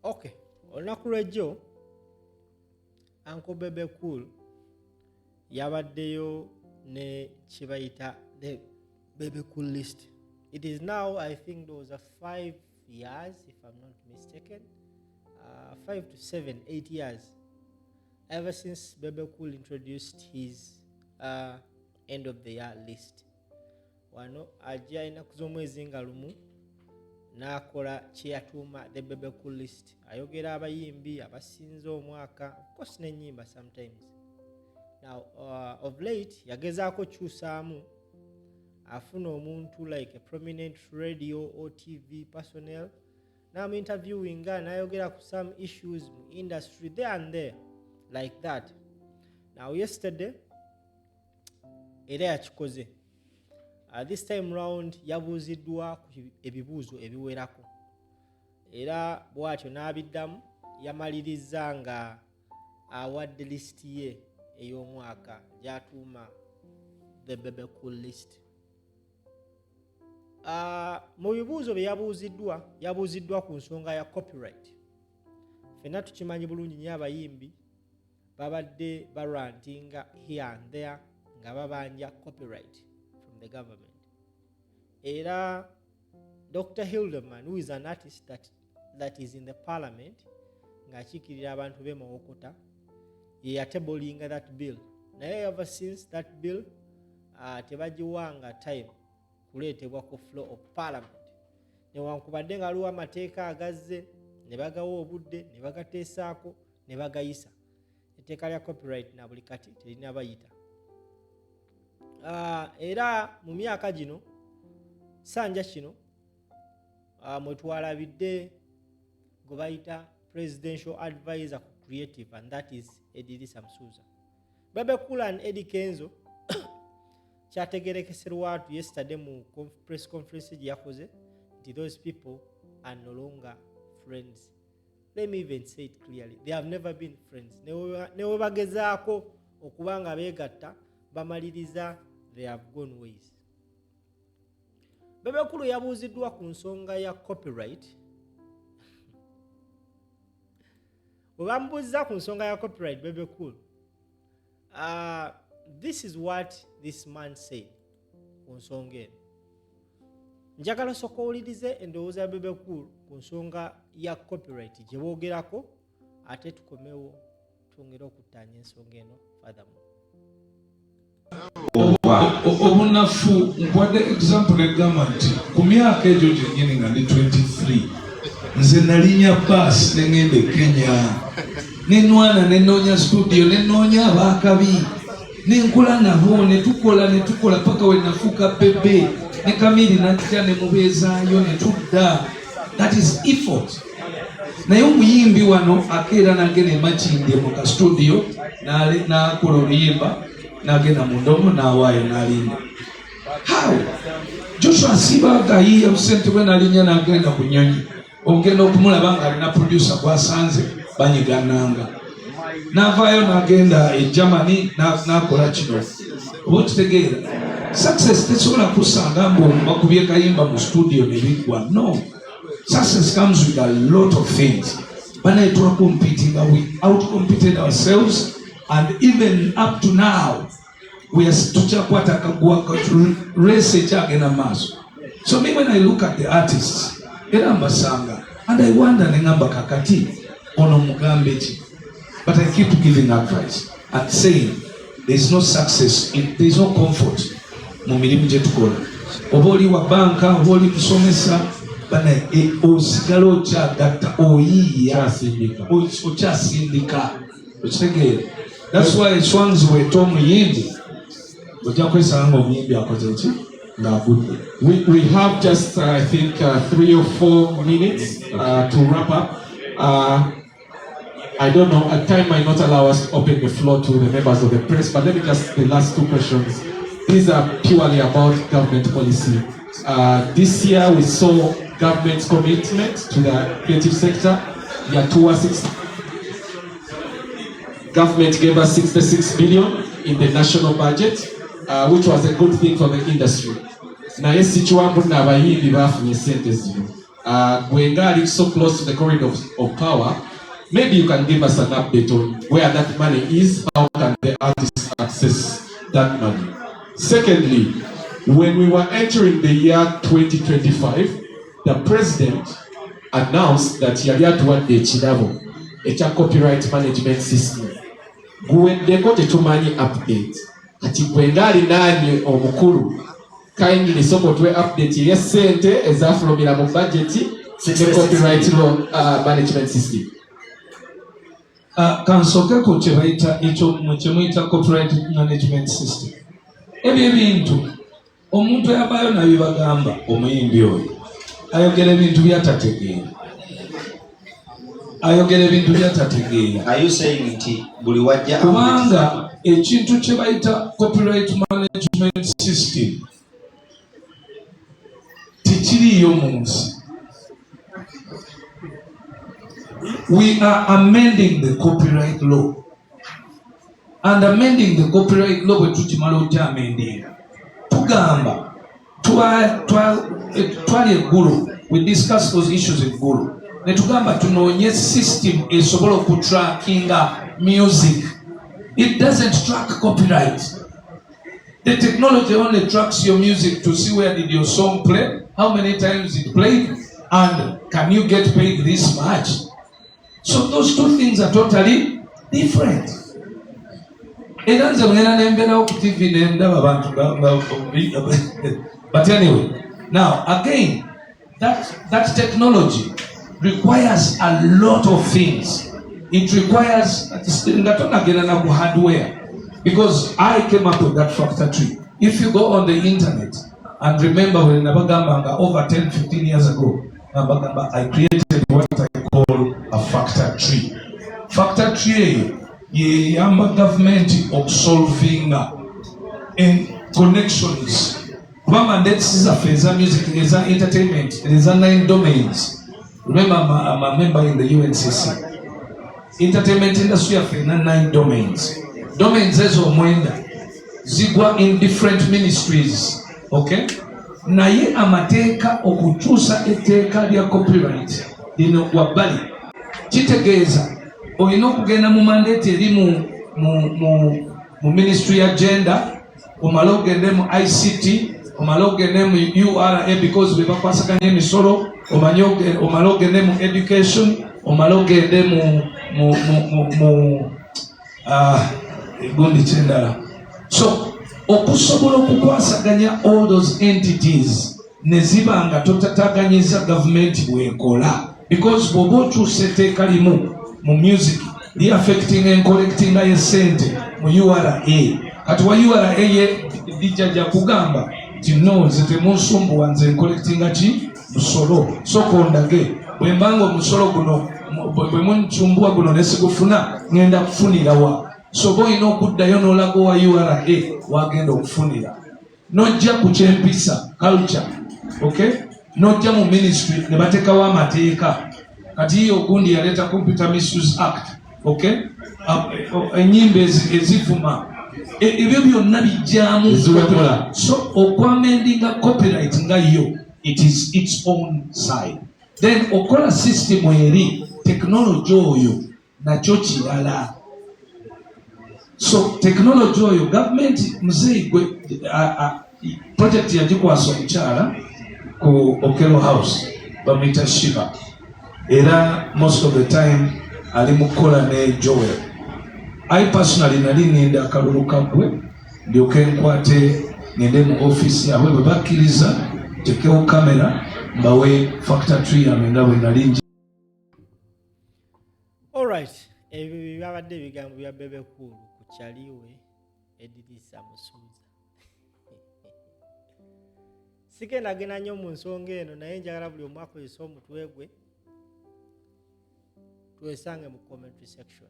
Okay, olunaku lwejjo Uncle Bebe Cool yabaddeyo ne kyebayita the Bebe Cool list. It is now, I think, those are 5 years, if I'm not mistaken, 5 to 7, 8 years ever since Bebe Cool introduced his end of the year list. Wano ajja ennaku z'omwezi nga 1 n'akola kyeyatuuma the Bebe Cool list. Ayogera abayimbi abasinze omwaka, of course n'ennyimba sometimes. Now, of late yagezaako kyusaamu, afuna omuntu like a prominent radio or TV personnel n'amuinterviewinga, n'ayogera ku some issues mu industry there and there like that. Now, yesterday era yakikoze. This time round yabuuziddwa ku ebibuuzo ebiwerako, era bw'atyo n'abiddamu. Yamaliriza nga awadde lisiti ye ey'omwaka gy'atuuma the Bebe Cool list. Mu bibuuzo bye yabuuziddwa, yabuuziddwa ku nsonga ya copyright. Ffenna tukimanyi bulungi nnyo, abayimbi babadde barantinga here and there nga babanja copyright from the government. Era Dr Hilderman, who is an artist that is in the parliament ng'akiikirira abantu b'e Mawokota, ye yatablinga that bill. Naye ever since that bill, tebagiwanga time kuleetebwa ku floor of parliament, newankubadde nga waliwo amateeka agazze ne bagawa obudde ne bagateesaako ne bagayisa. Etteeka lya copyright na buli kati terinabayita. Era mu myaka gino sanja kino, mwe twalabidde gwe bayita presidential advisor ku creative, and that is Edirisa Musuuza. Bebe Cool and Eddie Kenzo, kyategerekese lwatu yesterday mu press conference gye yakoze nti those people are no longer friends. Let me even say it clearly, they have never been friends. Ne we bagezaako okuba nga beegatta, bamaliriza they have gone ways. Bebe Cool yabuuziddwa ku nsonga ya copyright. Bwe bamubuuziza ku nsonga ya copyright, Bebe Cool, this is what this man said ku nsonga eno. Njagala osooka owulirize endowooza ya Bebe Cool ku nsonga ya copyright gye boogerako, ate tukomewo twongere okuttaanya ensonga eno furthermore. Obunafu, nkuwadde example egamba nti ku myaka egyo gyennyini nga ndi 23, nze nalinya baasi neŋŋenda e Kenya, nenwana, nenoonya studio, nenoonya abaakabi, nenkola nabo, netukola, netukola paka we nafuuka Bebe. Ne Kamiri najja nemubeezaayo, netudda. That is effort. Naye omuyimbi wano akeera nagenda emakindye mu ka studio, n'akola oluyimba, n'agenda mu ndongo, n'awaayo, n'alinda. How Joshua asiba gayiya busente bwe, n'alinnya n'agenda ku nnyonyi, ogenda okumulaba ng'alina producer gwasanze banyigananga, n'avaayo n'agenda e Germany, n'akola kino. Oba okitegeera, success tesobola kusanga mbu bakubye kayimba mu studio ne biggwa. No, success comes with a lot of things. Banaye, twacompetinga, we outcompeted ourselves, and even up to now we are tukyakwata akaguwa, race ekyagenda maaso. So me, when I look at the artists, era mbasanga and I wonder, neŋamba, kakati ono mugambe ki? But I keep giving advice and saying there is no success there is no comfort mu mirimu gye tukola. Oba oli wa banka, oba oli kusomesa, bana osigala okyagatta, oyiiya. Okyasindika. Okyasindika, okitegeera? That's why Swangz weta omuyimbi, ojja kwesanga nga omuyimbi akoze ki, ng'agudde. We have just, I think, 3 or 4 minutes to wrap up. I don't know, time might not allow us to open the floor to the members of the press, but let me just, the last two questions. These are purely about government policy. This year we saw government's commitment to the creative sector. Yatuwa six, government gave us 66 billion in the national budget, which was a good thing for the industry. Naye si kiwambu nno abayimbi bafunye sente zino. Gwe nga ali so close to the corridor of power, maybe you can give us an update on where that money is, how can the artists access that money? Secondly, when we were entering the year 2025, the president announced that yali atuwadde ekirabo ekya copyright management system. Guweddeko, tetumanyi update. Kati gwe ng'alinaanye omukulu, kindly sooka otuwe update ey'essente ezafulumira mu budget ne copyright law management system. Kansooke ku kye bayita ekyo kye muyita copyright management system. Ebyo ebintu omuntu eyavaayo nabibagamba, omuyimbi oyo ayogera ebintu byatategeera, ayogera ebintu byatategeera. Are you saying nti buli wajja Kubanga ekintu kye bayita copyright management system tekiriiyo mu nsi. We are amending the copyright law, and amending the copyright law, bwe tukimala okyamendinga, tugamba twali eggulu, we discuss those issues eggulu, ne tugamba tunoonye system esobola okutrackinga music. It doesn't track copyright. The technology only tracks your music to see where did your song play, how many times it played, and can you get paid this much. So those two things are totally different. Era nze ngenda nembeerawo ku TV nendaba abantu but anyway, now again, that technology requires a lot of things. It requires nga tonagenda na ku hardware, because I came up with that factor tree. If you go on the internet and remember when nabagamba nga over 10 15 years ago, nabagamba I created what I call a factor tree. Factor tree eyo yeyamba gavumenti okusolvinga in connections, kuba mandates zaffe eza music, eza entertainment, eza nine domains. Remember, I'm a member in the UNCC. Entertainment industry yaffe erina nine domains. Domains ezo omwenda zigwa in different ministries, okay? Naye amateeka, okukyusa etteeka lya copyright lino wabbali, kitegeeza olina okugenda mu mandate eri mu ministry ya gender, omale ogende mu ICT, omale ogende mu URA because be bakwasaganya emisolo, omanye omale ogende mu education, omale ogende mu gundi kyendala. So okusobola okukwasaganya all those entities ne ziba nga totataganyiza gavumenti bwekola, because bw'oba okyusa etteeka limu mu music, li affecting encollectinga y'essente mu URA. Kati wa URA ye lijjajja kugamba nti, "No, nze temunsumbuwa, nze ncollectinga ki musolo, soka ondage bwe mbanga omusolo guno bwe munsumbuwa guno nesigufuna, ŋŋenda kufunirawa?" So oba olina okuddayo n'olaga owa URA wagenda okufunira, nojja ku kyempisa, culture, okay, nojja mu ministry ne bateekawo amateeka. Kati iyo ogundi yaleeta Computer Misuse Act, okay? Enyimba ezivuma, ebyo byonna bijjamu. Eziwemula. So okwamendinga copyright nga yo, it is its own side. Then okola system eri technology oyo nakyo kirala. So technology oyo gavumenti, muzeeyi gwe project yagikwasa omukyala ku Okello House, bamuyita Shiba, era most of the time ali mu kukola ne Joel. I personally nali ninda akalulu kaggwe ndyoke nkwate ngende mu office yaabwe, bwe bakkiriza tekewo kamera mbawe factor tree yange nga bwe nali ngi. Alright, ebyo byabadde ebigambo bya Bebe Cool ku kyaliwe Edirisa Musuuza. Sigendagenda nnyo mu nsonga eno, naye njagala buli omu akozesa omutwe gwe. Twesange mu commentary section.